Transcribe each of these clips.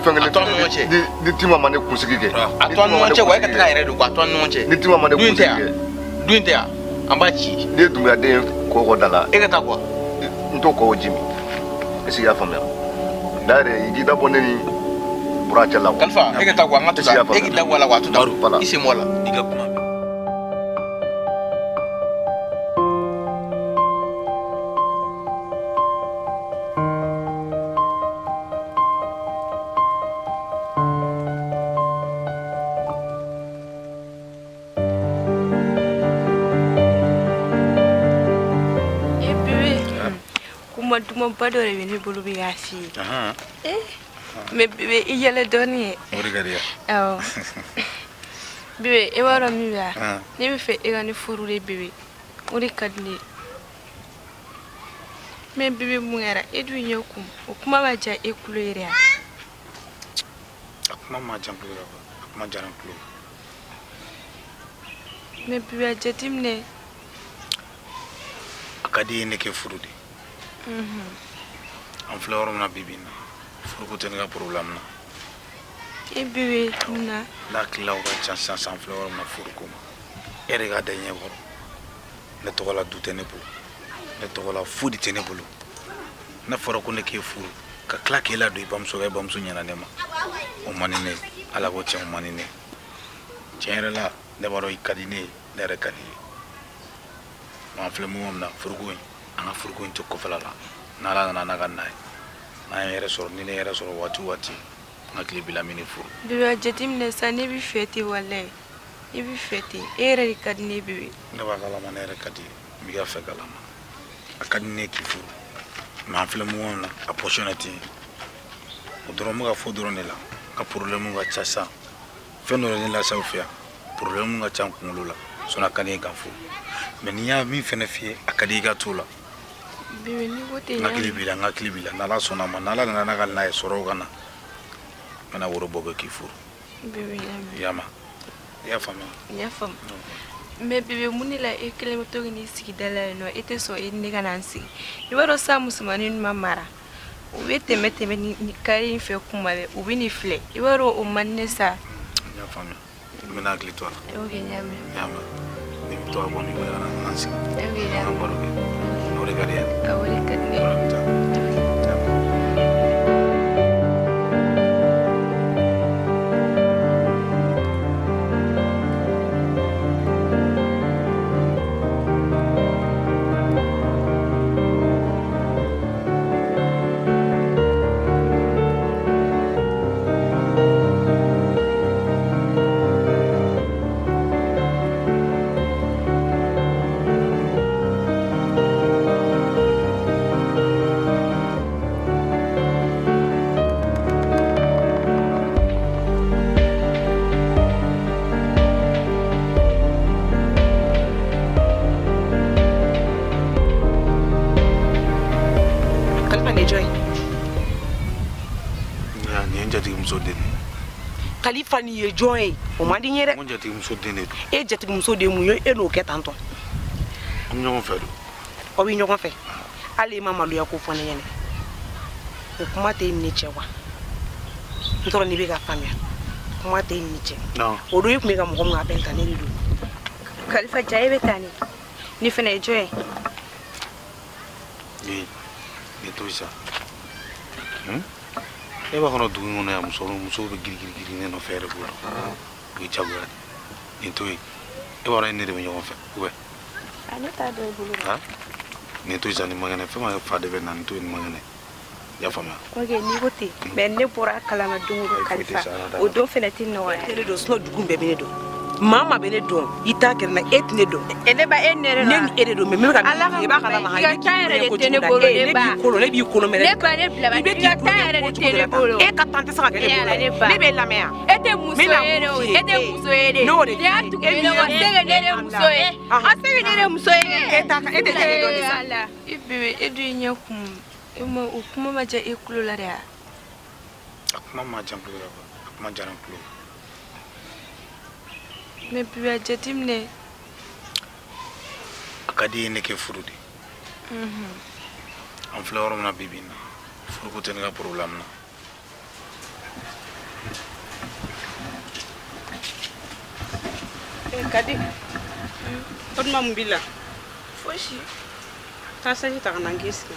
bɛ fɛn kelen A to an ni ɲɔgɔn cɛ. Ni Tima ma ne kunsigi kɛ. A to an ni ɲɔgɔn cɛ wa, e ka taga yɛrɛ de quoi, a to an ni ɲɔgɔn cɛ. Ni Tima ma ne Du in tɛ kunsigi yan. kɛ. Du in tɛ yan. An b'a ci. N'i ye Dunbuya den ye kɔkɔ da la. E ka taa quoi. N t'o kɔkɔ ji min. Est-ce que i y'a faamuya? D'ailleurs i k'i da bɔ ne ni Bura cɛ la quoi. Kalifa, e ka taa quoi, an ka to Est-ce que i y'a tan. E k'i da bɔ a la quoi, a to tan. Voilà. I sen bɔ a la. I ka kuma. E bébé, kuma dumanba dɔ de bɛ ne bolo bɛ k'a f'i ye. Mais bébé, i yɛlɛ dɔɔnin ye. O de ka di yan. Awɔ. Bébé, e b'a dɔn min bɛ yan? Ne bɛ fɛ e ka ne furu de bébé. O de ka di ne ye. Mais bébé, mun kɛra? E dun ɲɛ kun. O kuma ma diya e tulo yɛrɛ ya? A kuma ma diya n tulo la quoi. A kuma diyara n tulo. Mais bébé, a jateminɛ. A ka di i ye ne kɛ furu de. An filɛ yɔrɔ min na bi bi in na, furuko tɛ ne ka problème na. E bébé, mun na? N'a hakililaw ka ca sisan sisan, an filɛ yɔrɔ min na furuko ma. E yɛrɛ k'a da i ɲɛ kɔrɔ. Ne tɔgɔ la du tɛ ne bolo. Ne tɔgɔ la foyi de tɛ ne bolo. Ne fɔra ko ne k'e furu, ka tila k'e ladon i bamuso kan, e bamuso ɲɛna ne ma. O man di ne ye. Ala ko tiɲɛ, o man di ne ye. Tiɲɛ yɛrɛ la, ne b'a dɔn i ka di ne ye, ne yɛrɛ ka di i ye. Mais an filɛ moment min na, furuko in, an ka furuko in to kɔfɛla la. N'Ala nana n'a ka na ye. N'an ye yɛrɛ sɔrɔ, ni ne yɛrɛ sɔrɔ waati o waati, n ka tile bi la min ne furu. Bébé, a jateminɛ sa, ne b'i fɛ ten walayi. Ne b'i fɛ ten. E yɛrɛ de ka di ne ye bébé. Ne b'a kalama, ne yɛrɛ ka di ye. N b'i ka fɛ kalama. A ka di ne ye k'i furu. Mais an filɛ moment min na, a position tɛ yen. O dɔrɔn, n bɛ ka fɔ dɔrɔn de la. N ka problème ka ca sisan. Fɛn dɔ de ne lase aw fɛ yan. Problème ka ca n kunkolo la. Sinon a ka di n ye ka furu. Mais n'i y'a min fɛnɛ f'i ye, a ka di i ka t'o la. Bébé, n'i ko ten, N hakili b'i la, n hakili b'i la. N'Ala sɔnna a ma, n'Ala nana n'a ka na ye, sɔrɔw ka na. N bɛna woro bɔ kɛ k'i furu. Bébé, n y'a mɛn. I y'a mɛn? I y'a faamuya? N y'a faamu. Mais bébé, mun de la e kelen bɛ to ka n'i sigi da la yen nɔ, e tɛ sɔn e ni ne ka na n sigi. I b'a dɔn sa musomanin ninnu ma mara. U bɛ tɛmɛ tɛmɛ ni kari in fɛ kuma bɛɛ, u bɛ n'i filɛ. I b'a dɔn o man di ne sa. N y'a faamuya. N bɛna hakili to a la. Ok, n y'a mɛn. I y'a mɛn? Ni bɛ to a bɔ, ni wele ka na an sigi. Ok, n y'a An ka mɛn. baro kɛ. O de ka di ye. Awɔ, o de ka di ne ye. Problème t'a la. Kalifa ni ye jɔn ye, o man di n ye dɛ. N ko jatigimuso den de don. E jatigimuso den mun ye e n'o kɛ tan tɔ? An bɛ ɲɔgɔn fɛ don. Aw bɛ ɲɔgɔn fɛ. Hali e ma maloya ko fɔ ne ɲɛna. O kuma tɛ e ni ne cɛ wa? N tɔrɔ n'i bɛ ka faamuya. Kuma tɛ e ni ne cɛ. O don e tun bɛ ka mɔgɔ min appel ta ne de don. Kalifa, ja e bɛ taa ni. Nin fana ye jɔn ye? Ee, nin to sa. E b'a kɔnɔ dugu in kɔnɔ yan, musow bɛ girigiri ne nɔfɛ yɛrɛ bolo. O ye jagoya de. Nin to yen. E b'a dɔn e ni ne de bɛ ɲɔgɔn fɛ, ou bien? A ne t'a dɔn e bolo. Nin to yen sa, nin man kɛnɛ. Fɛn ma fa de bɛ na, nin to yen, nin man kɛnɛ. I y'a faamuya? Ok, n'i ko ten. Mais ne bɔra a kalama don o don, Kalifa. O don fɛnɛ tɛ nɔgɔya. Ne don, sinon dugu in bɛɛ bɛ ne dɔn. Maa maa bɛ ne dɔn, i t'a kɛrɛ na, e tɛ ne dɔn. E ne ba, e ne yɛrɛ Ne ni e de don, mais n bɛ ka min f'i ye, i b'a kalama. I ka temps yɛrɛ de tɛ ne bolo, ne ba. Ne b'i kolo, ne b'i kolo mɛnɛ. Ne ba, ne bila ba, I bɛ i k'i ka tulo temps kɛ yɛrɛ de kojugu tɛ ne de la. bolo. E ka temps tɛ se ka kɛ ne Yala, bolo. ne ba. Ne b'e lamɛn yan. E tɛ muso ye dɛ o, e tɛ muso ye de. Ne y'o de N'i y'a f'i ye. tugu E ne min kɔ, ye se ka ne de muso ye. A se ka ne de muso ye. E t'a ka, e tɛ ne dɔn de sa. E bébé, e dun y'i ɲɛ kumu. E ma, o kuma ma diya e tulo la dɛ. A kuma ma diya n tulo la quoi. A kuma diyara n tulo. Mais bébé, a jateminɛ. A ka di i ye ne kɛ furu de. An filɛ yɔrɔ min na bi bi in na, furuko tɛ ne ka problème na. Kadi. O tuma mun b'i la? Fosi. Taa saji ta ka na n k'i sigi.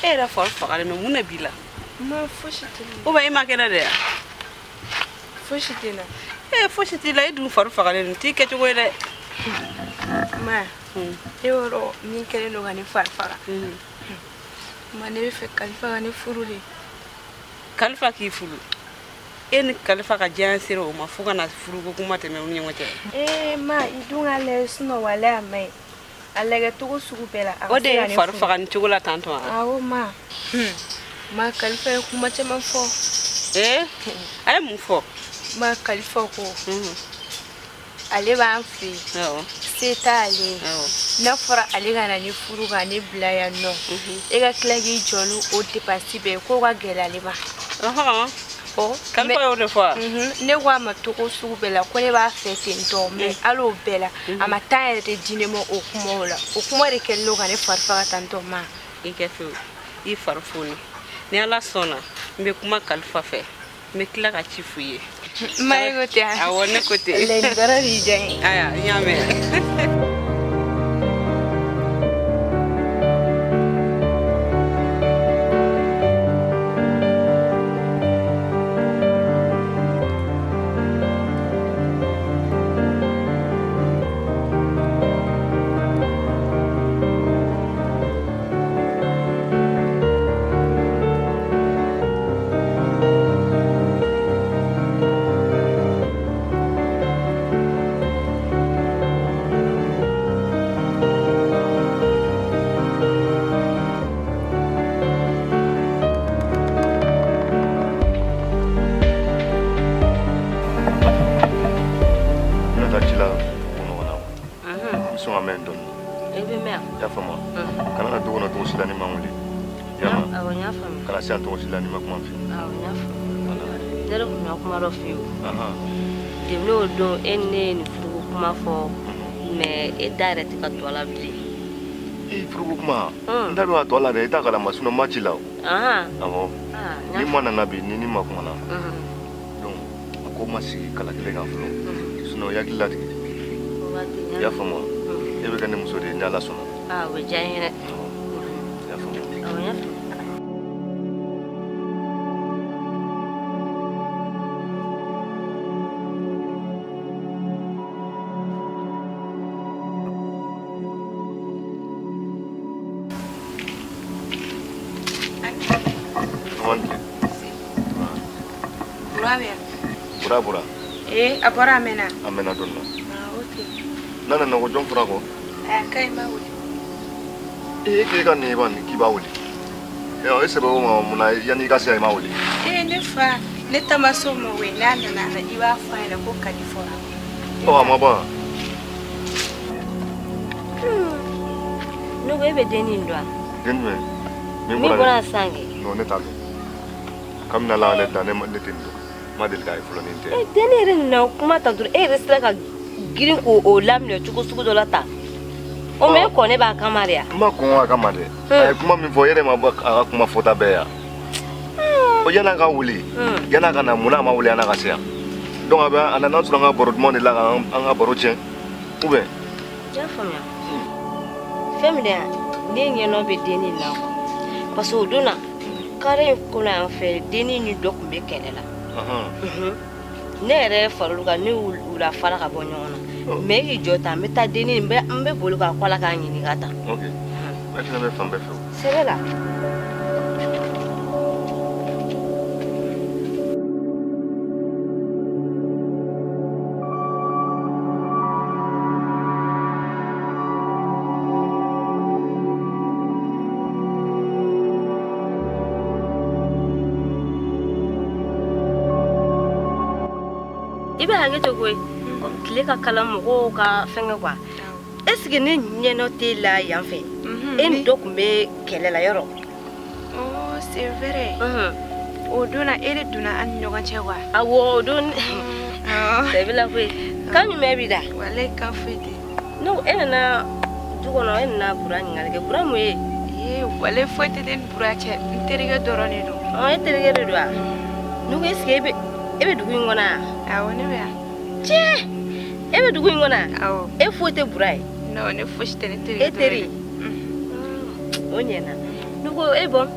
E yɛrɛ fari fagalen don, mun de b'i la? Ma fosi tɛ n na. Ou bien e ma kɛnɛ de wa? Fosi tɛ n na. Ee fosi t'i la, e dun fari fagalen don, t'i kɛcogo ye dɛ. Ma, e b'a dɔn min kɛlen don ka ne fari faga. Ma, ne bɛ fɛ Kalifa ka ne furu de. Kalifa k'i furu? E ni Kalifa ka diya sera o ma fo ka na furuko kuma tɛmɛ u ni ɲɔgɔn cɛ. Ee ma, i dun k'a lajɛ sinon walayi a ma ɲi. A lajɛ cogo sugu bɛɛ la. O de ye fari faga nin cogo la tantɔ wa? Awɔ ma. Ma, Kalifa ye kuma caman fɔ. Ee a ye mun fɔ? Ma, Kalifa ko ale b'an fɛ yen, se t'ale ye, n'a fɔra ale ka na ne furu ka ne bila yan nɔ, e ka tila k'i jɔ ni o dépense bɛɛ ye, k'o ka gɛlɛn ale ma. Kalifa y'o de fɔ wa? Ne ko a ma cogo sugu bɛɛ la ko ne b'a fɛ ten tɔ, mais hali o bɛɛ la a ma taa yɛrɛ de di ne ma o kumaw la. O kuma de kɛlen don ka ne fari faga tantɔ ma. I kɛ fewu, i fari foni. Ni Ala sɔnna, n bɛ kuma Kalifa fɛ, n bɛ tila ka ci f'u ye. Ma, e ko ten? Awɔ, ne ko ten. Nin dɔrɔn de y'i diya n ye. Ayiwa, n y'a mɛn. Depuis o don e ni ne ye nin furuko kuma fɔ, mais e da yɛrɛ tɛ ka to a la bilen. E furuko kuma? N da bɛ ka to a la dɛ, i t'a kalama sinon n ma ci la o. Awɔ. Ni ma nana bi ni ma kuma na. Donc a ko ma sigi kala kelen kan fɔlɔ. Sinon i hakili latigɛ. I y'a faamu wa? E bɛ kɛ ne muso de ye ni Ala sɔnna. O bɛ diya n ye dɛ. I y'a faamu. Awɔ, n y'a faamu. Bura bura. Eh, a bɔra a mɛnna. A mɛnna dɔɔnin na. Ah, ok. N'a nana ko jɔn fura kɔ? A ka ɲi, n b'a wele. Ee, e k'e ka nin i b'a nin k'i b'a wele. E sɛbɛ o ma mun na yanni i ka se yan i m'a wele? Ee, ne fa, ne ta ma s'o ma koyi, n'a nana i b'a fɔ a ɲɛna ko Kadi fɔra. Ɔ, a ma ban. Ne ko e bɛ dennin in dɔn wa? Den jumɛn? Min bɔra sisan kɛ. Non, ne t'a dɔn. Kabini Ala y'ale dan ne tɛ nin dɔn. Ma deli k'a ye fɔlɔ ni n tɛ. Den yɛrɛ nana kuma ta dɔrɔn e yɛrɛ sera ka girin k'o laminɛ cogo sugu dɔ la tan. O ma e kɔn ne b'a kama de ya? N ma kɔn a kama dɛ. A ye kuma min fɔ e yɛrɛ ma bɔ a ka kuma fɔta bɛɛ yan. O yan'a ka wuli, yan'a ka na, munna a ma wuli yan'a ka se yan? Donc a bɛ a nana sɔrɔ an ka baro duman de la k'an ka baro tiɲɛ ou bien? N y'a faamuya. Fɛn min de ne ɲɛnɔ bɛ dennin na quoi. Parce que o don na carré in kɔnɔ yan fɛ dennin ni dɔ tun bɛ kɛlɛ la. Ne yɛrɛ far'olu kan, ne y'u la fara ka bɔ ɲɔgɔn na. Mais e k'i jɔ tan, n bɛ taa dennin n bɛ boli ka kɔ la k'a ɲininka tan. Ok. E fana bɛ fan bɛɛ fɛ o. Sɛbɛ la. I bɛ hakɛ to koyi, tile ka kalan mɔgɔw ka fɛnkɛ quoi. Est ce que ne ɲɛnɔ t'e la yan fɛ? E ni dɔ tun bɛ kɛlɛ la yɔrɔ? Oh, c'est vrai. O don na e de donna an ni ɲɔgɔn cɛ quoi. Awɔ, o don. Bɛɛ b'i la koyi. Kan jumɛn b'i da? Walayi kan foyi tɛ. Ne ko e nana du kɔnɔ, e nana Bura ɲininkali kɛ. Bura mun ye? Ee walayi foyi tɛ ne ni Bura cɛ. N terikɛ dɔrɔn de don. Ɔ e terikɛ de don wa? Ne ko est ce que e bɛ dugu in kɔnɔ yan? Awɔ ne bɛ yan. Cɛ e bɛ dugu in kɔnɔ yan? Awɔ. E foyi tɛ Bura ye? Non ne fosi tɛ ne terikɛ. E teri? O ɲɛna. Ne ko e bɔn.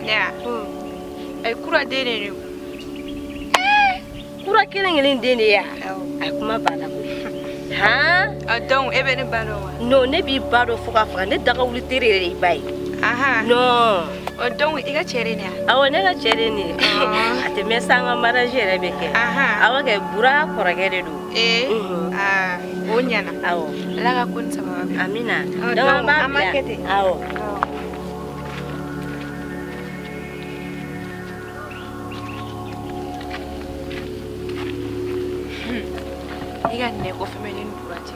Ne ya? Ayi kura den de don. Kura kelen kelen den de ye wa? Ayi kuma banna koyi. Han? Donc e bɛ ne ba dɔn wa? Non ne b'i ba dɔn fo k'a faga. Ne dagawuli teri yɛrɛ de y'i ba ye. Non. Donc i ka cɛ de nin ye? Awɔ ne ka cɛ de nin ye. A tɛ mɛn sa an ka mariage yɛrɛ bɛ kɛ. Awɔ kɛ Bura kɔrɔkɛ de don. Ee o ɲɛna. Awɔ. Ala ka ko ni sababa bɛn. Amina. Donc an b'a kɛ ten. Awɔ. I ka nɛ ko fɛn bɛ ne ni Bura cɛ.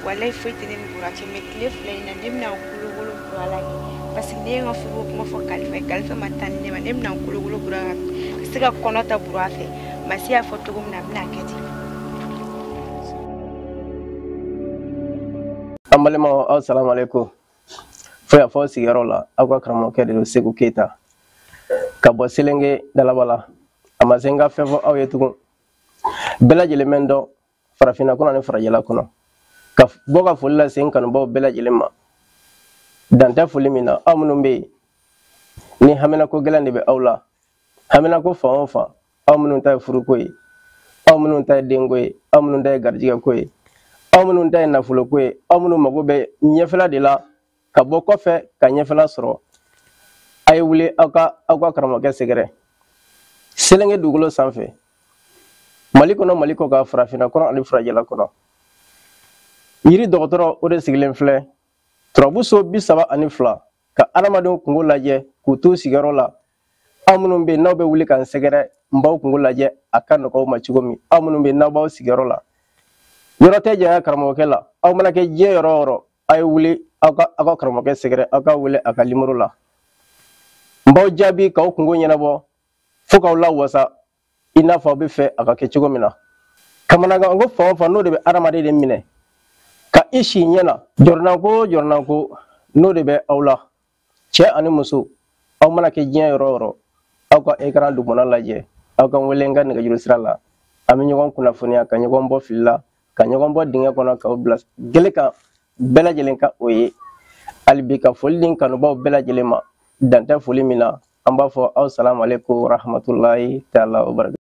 Walayi foyi tɛ ne ni Bura cɛ mais tile fila in na ne bɛna n kolokolo Bura la kɛ. Parce que ne ye n ka furuko kuma fɔ Kalifa ye, Kalifa ma taa ni ne ma, ne bɛna n kolokolo Bura kan ka se ka kɔnɔ ta Bura fɛ. Masi y'a fɔ cogo min na a bɛna kɛ ten. An balimaw aw salamu aleykum. Fo yan fɔ sigiyɔrɔ la aw ka karamɔgɔkɛ de don Seku Keyita ka bɔ Selenge Dalaba la. A ma se n ka fɛn fɔ aw ye tugun. Bɛɛ lajɛlen bɛ n dɔn farafinna kɔnɔ ani farajɛla kɔnɔ. Ka bɔ ka foli lase n kanubaw bɛɛ lajɛlen ma. Dan tɛ foli min na, aw minnu bɛ yen ni haminako gɛlɛn de bɛ aw la, haminako fan o fan, aw minnu ta ye furuko ye, aw minnu ta ye denko ye, aw minnu ta ye garijɛgɛko ye, aw minnu ta ye nafoloko ye, aw minnu mago bɛ ɲɛfɛla de la ka bɔ kɔfɛ ka ɲɛfɛla sɔrɔ, a ye wuli aw ka karamɔgɔkɛ sɛgɛrɛ Selenge dugukolo sanfɛ, Mali kɔnɔ, Mali kɔ kan, farafinna kɔnɔ ani farajɛla kɔnɔ. Yiri dɔgɔtɔrɔ o de sigilen filɛ turabu so 32 ka adamadenw kungo lajɛ k'u t'u sigiyɔrɔ la. Aw minnu bɛ yen n'aw bɛ wuli ka n sɛgɛrɛ, n b'aw kungo lajɛ a ka nɔgɔ aw ma cogo min. Aw minnu bɛ yen n'aw b'aw sigiyɔrɔ la, yɔrɔ tɛ janya karamɔgɔkɛ la. Aw mana kɛ diɲɛ yɔrɔ o yɔrɔ, a ye wuli aw ka karamɔgɔkɛ sɛgɛrɛ, aw ka wele a ka nimoro la. N b'aw jaabi k'aw kungo ɲɛnabɔ fo k'aw lawasa i n'a fɔ aw bɛ fɛ a ka kɛ cogo min na. Kamanagan ko fan o fan n'o de bɛ adamaden de minɛ ka i si ɲɛ na, jɔrɔnanko o jɔrɔnanko n'o de bɛ aw la, cɛ ani muso, aw mana kɛ diɲɛ yɔrɔ o yɔrɔ, aw ka écran dugumana lajɛ, aw ka n wele n ka nɛgɛjuru sira la. An bɛ ɲɔgɔn kunnafoniya ka ɲɔgɔn bɔ fili la, ka ɲɔgɔn bɔ dingɛ kɔnɔ, k'aw bila gele kan bɛɛ lajɛlen ka o ye. Hali bi ka foli di n kanubaw bɛɛ lajɛlen ma, dan tɛ foli min na. An b'a fɔ aw salamu aleykum rahmatulahi taala wa barakatuh.